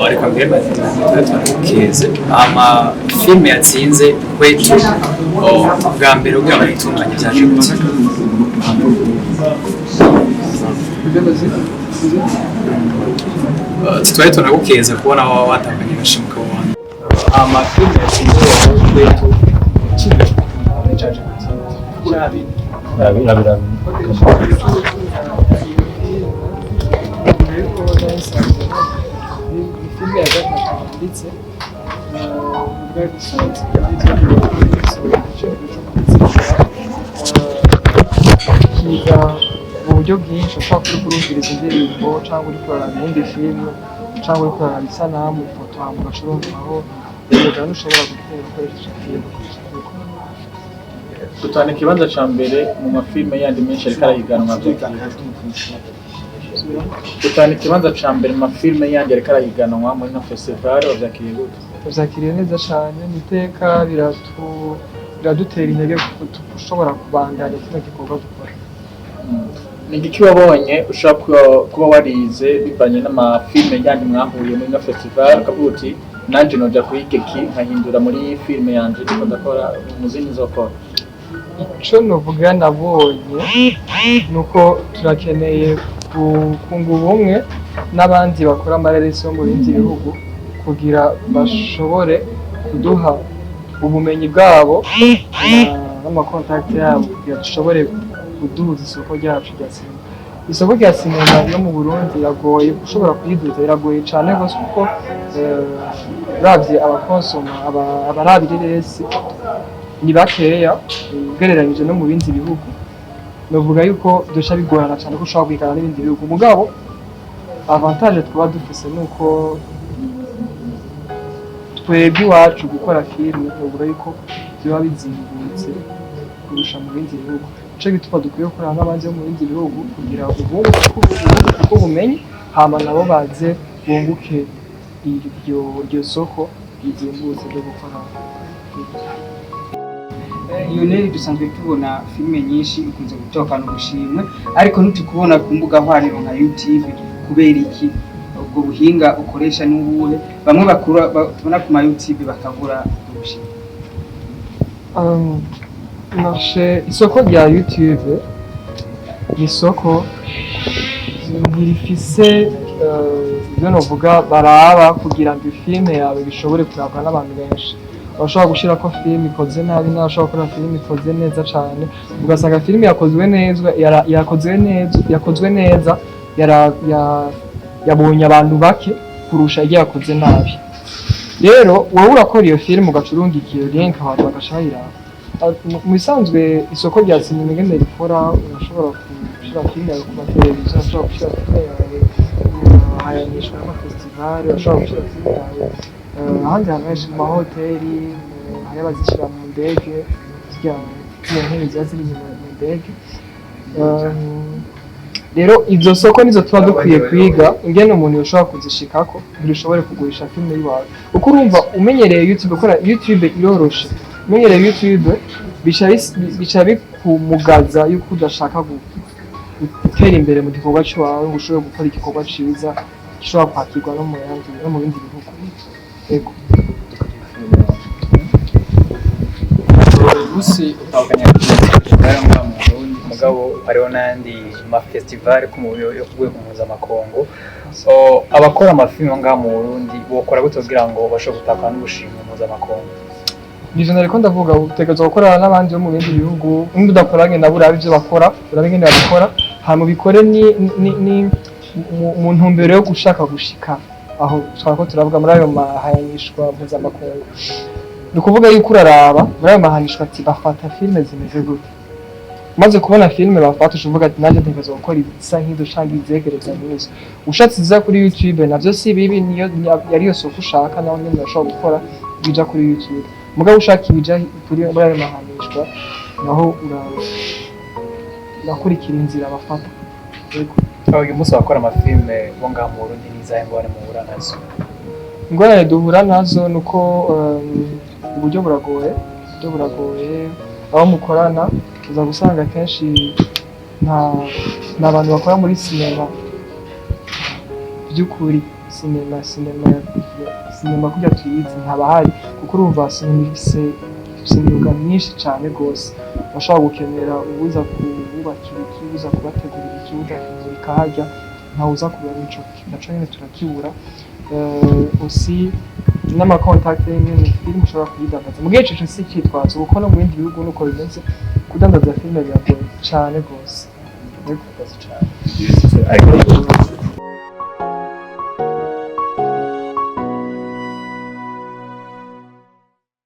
Reka mbere tube turakeze ama filime yatsinze Kwetu. Oh, bwa mbere ubwo bayitunganya byaje gute? Twari tunagukeza kubona waba watanganye agashimwe kabona ama filime yatsinze Kwetu, kimwe cyaje gute? Rabi. Ni filime ya gatatu yanditse kiga mu buryo bwinshi. Ushobora kuba uriko urumviriza indirimbo, cyangwa uriko uraraba iyindi filime, cyangwa uriko uraraba isanamu, ifoto, hama ugaca urumvaho umugani ushobora gutera ukoresheje filime. Gutahana ikibanza ca mbere mu mafilime yandi menshi ariko arahiganwa, gutahana ikibanza ca mbere mu mafilime yandi ariko arahiganwa muri ino festival, wavyakiriye gute? Tubyakiriye neza cyane, ni iteka, biradutera intege gushobora kubandanya kino gikorwa dukora. Ni igiki wabonye ushobora kuba warize bivanye n'amafilime yandi mwahuye muri ino festival, ukavuga uti nanje noja kwiga iki nkahindura muri filime yanje ndiko ndakora, mu zindi nzokora? Ico novuga nabonye ni uko turakeneye kunga ubumwe n'abandi bakora amareresi yo mu bindi bihugu kugira bashobore kuduha ubumenyi bwabo n'amakontakiti yabo kugira dushobore kuduza isoko ryacu rya sinema. Isoko rya sinema yo mu Burundi iragoye ushobora kuyiduza, iragoye cane gose, kuko uravye abakonsoma, abaraba ireresi ni bakeya ugereranyije no mu bindi bihugu. Novuga yuko duca bigorana cyane ko ushobora kwigana n'ibindi bihugu, mugabo avantage twaba dufise nuko twebwe iwacu gukora filime novuga yuko biba bizimbutse kurusha mu bindi bihugu. Nico gituma dukwiye gukorana n'abandi bo mu bindi bihugu kugira ubunguke ubumenyi, hama nabo baze bunguke iryo soko rizimbutse ryo gukora filime. Lionel, dusanzwe tubona filime nyinshi ikunze gutokana ubushimwe, ariko ntitukubona ku mbuga hwaniro nka YouTube. Kubera iki? Ubwo buhinga ukoresha n'ubuhe? Bamwe bakura tubona ku ma YouTube bakabura ubwo bushimwe. Marché, isoko rya YouTube ni isoko ntirifise ibyo novuga baraba kugira ngo filime yawe bishobore kurabwa n'abantu benshi. Urashobora gushirako filime ikoze nabi, nawe ushobora gukora filime ikoze neza cane, ugasanga filime yakozwe neza yakozwe neza yabonye abantu bake kurusha iyo yakoze nabi. Rero wowe urakora iyo filime, ugaca urungika iyo link, abantu bagaca bayiraba. Mu bisanzwe isoko rya sinema ingene rikora, urashobora gushira filime yawe ku mateleviziyo, urashobora gushira filime yawe mu mahayanishwa y'amafestivale, urashobora gushira filime yawe ahandi hantu henshi, mu mahoteli, hari abazishira mu ndege, zirya ntebe ziba ziri inyuma mu ndege. Rero izo soko nizo tuba dukwiye kwiga ingene umuntu yoshobora kuzishikako kugira ushobore kugurisha filime yiwawe, kuko urumva umenyereye YouTube, gukora YouTube iroroshe. Umenyereye YouTube bica bikumugaza yuko udashaka gutera imbere mu gikorwa cyawe ngo ushobore gukora igikorwa ciza gishobora kwakirwa no mu yandi no mu bindi bihugu. Ego. Umunsi utahukanye festival ngaha mu Burundi, mugabo hariho n'ayandi mafestival yo ku rwego mpuzamakungu. So, abakora amafilime ngaha mu Burundi bokora gute kugira ngo bashobore gutahukana n'ubushimwe mpuzamakungu? Nivyo nariko ndavuga, utegerezwa gukorana n'abandi bo mu bindi bihugu. Nimba udakoranye nabo, urabe ivyo bakora, urabe ingene babikora, hama ubikore ni mu ntumbero yo gushaka gushika aho twariko turavuga muri ayo mahayanishwa mpuzamakungu. Ni ukuvuga yuko uraraba muri ayo mahanishwa ati bafata filime zimeze gute. Umaze kubona filime bafata, uca uvuga ati nanjye ntegerezwa gukora ibisa nk'izo canke izegereza nk'izo. Ushatse iza kuri YouTube navyo si bibi, niyo yari yo soko ushaka, naho nyene urashobora gukora ibija kuri YouTube. Mugabo ushaka ibija kuri muri ayo mahanishwa, naho urakurikira inzira bafata. Yego. Uyu munsi abakora amafilime bo ngaha mu Burundi n'izahe ngorane muhura nazo? Ingorane duhura nazo ni uko uburyo buragoye, uburyo buragoye. Aho mukorana uza gusanga kenshi nta bantu bakora muri sinema by'ukuri. Cinéma kurya tuyizi ntabahari, kuko urumva cinéma ifise imyuga myinshi cane gose. Bashobora gukenera uwuza kububakira iki, uwuza kubategurira iki, uwuza kumurika harya, ntawuza kubera ico naco nyene turakibura. Aussi n'ama contact y'ingene filime ushobora kuyidandaza. Mugihe ico si icitwazo, kuko no mu bindi bihugu nuko bimeze, kudandaza filime biragoye cane gose. Murakoze cane. Ariko